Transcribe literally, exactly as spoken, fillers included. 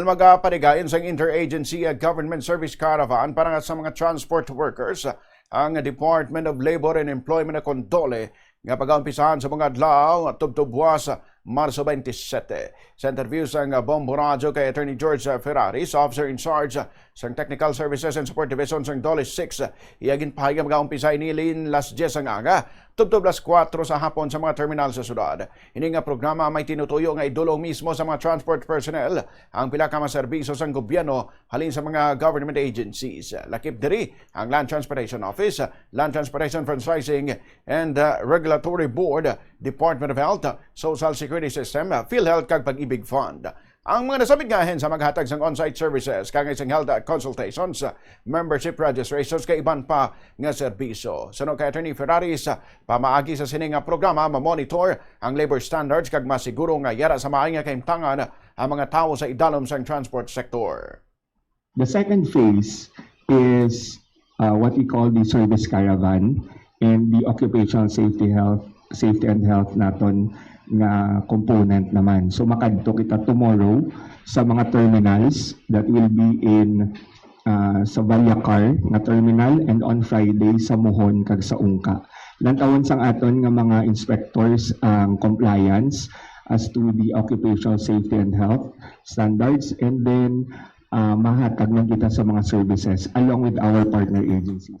pagapaligayon sang Interagency Government Service Caravan para nga sa mga transport workers, ang Department of Labor and Employment nakondole nga pagaumpisahan sa mga adlaw tubtob buwas Marso twenty-seven. Sa interview sang Bombo Radyo kay Attorney George Ferraris, Officer in Charge sang Technical Services and Support Division sang DOLE six, iya ginpahayag nga magaumpisa ini halin las dyes sang aga tubtob las kuwatro sa hapon sa mga terminal sa syudad. Ini nga programa may tinutuyo nga idul-ong mismo sa mga transport personnel ang pila ka mga serbisyo sang gobyerno halin sa mga government agencies. Lakip diri ang Land Transportation Office, Land Transportation Franchising and uh, Regulatory Board, Department of Health, Social Security System, PhilHealth kag Pag-ibig Fund. Ang mga nasambit nga ahensya maghatag sang on-site services kag sang health consultations, membership registrations kag iban pa nga serbisyo. Suno kay Attorney Ferraris, pamaagi sa sini nga programa, mamonitor ang labor standards kag masiguro nga yara sa maayo nga kahimtangan ang mga tawo sa idalom sang transport sector. The second phase is uh, what we call the service caravan and the occupational safety health safety and health naton nga component naman. So makadto kita tomorrow sa mga terminals that will be in uh, sa Vallecar nga terminal and on Friday sa Mohon kag sa Ungka. Lantawon sang aton nga mga inspectors ang compliance as to the occupational safety and health standards, and then uh, mahatag lang kita sa mga services along with our partner agency.